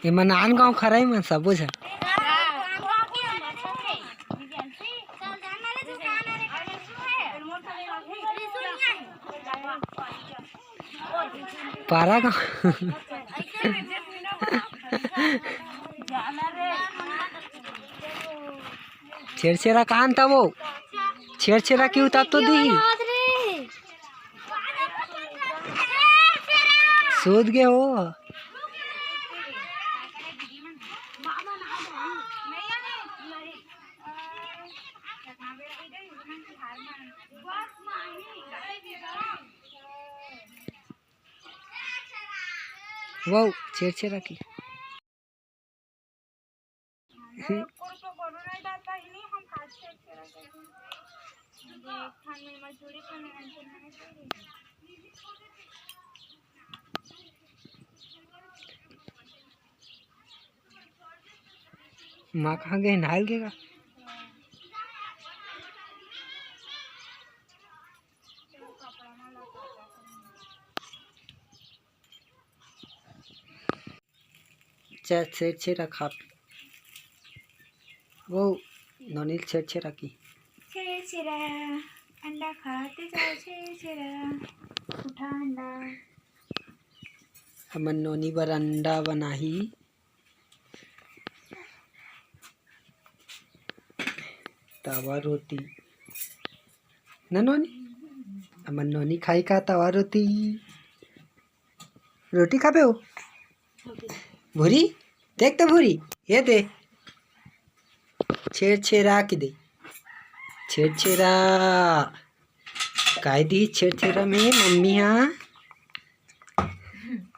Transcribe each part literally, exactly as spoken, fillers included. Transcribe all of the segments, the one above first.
एमा नांदगांव खरही मन सबो झन। पारा गांव। छेरछेरा कान तब वो। छेरछेरा के उतार तो दी। सूत गे हो। वो छेरछेरा की। माँ कहाँ गए? नहाए ल गे का? चा छेरछेरा खा पी। वो नोनी ल छेरछेरा की। छेरछेरा, अंडा खाते जाओ छेरछेरा, उठा अंडा। हमन नोनी बर अंडा बनाही। तवा रोटी। न नोनी? हमर नोनी खाई का तवा रोटी? रोटी खाबे हो? भूरी? देख तो भूरी, ये दे। छेरछेरा के दे। छेरछेरा। काय दी छेरछेरा में मम्मी हा?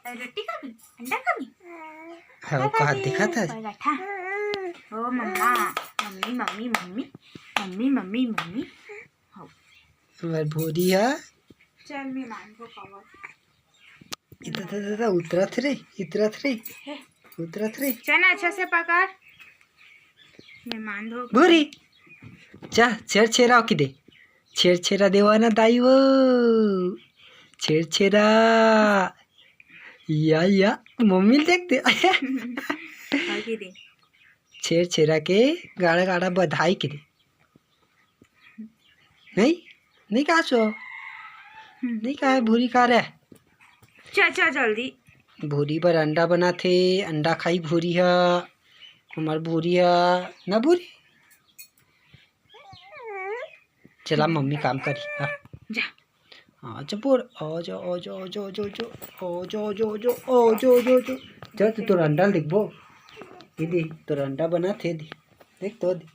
रोटी खाबी? अंडा खाबी? हाँ, वो कहा दिखा था। पराठा। ओ mamma, mummy, mummy, mummy, mummy, mummy, mummy. हाँ। हमार भूरी है। चल, मैं मान को कवर। इधर, इधर, इधर, उतरत रे, इतरत रे, उतरत रे। चना अच्छा से पकड़। मैं मान धो। भूरी, जा, छेरछेरा की दे। छेरछेरा देवा ना दाई वो। छेरछेरा। या, या, मम्मी ल देख दे। हाँ, की दे। छेरछेरा के गाड़ा गाड़ा बधाई के दे। नहीं, नहीं कहा सो। हम्म। नहीं कहा है भूरी का रे। चा, चा, जल्दी। भूरी बर अंडा बनाथे, अंडा खाई भूरी हा। हमार भूरी हा, ना भूरी? चला मम्मी काम करी, हाँ। जा। हाँ, चपोर, आ जा, आ जा, आ जा, आ जा, आ जा। आ जा, आ जा, आ जा, आ जा, आ जा, आ जा। जा, तू तोर अंडा ल देखबो। दीदी, तोर अंडा बनाथे दी। देख तो दी।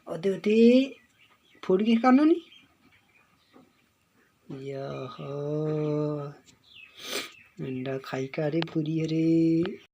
ओ दे, ओ दे, फूट गे का नोनी? यह अंडा खाई का रे भूरी हरे।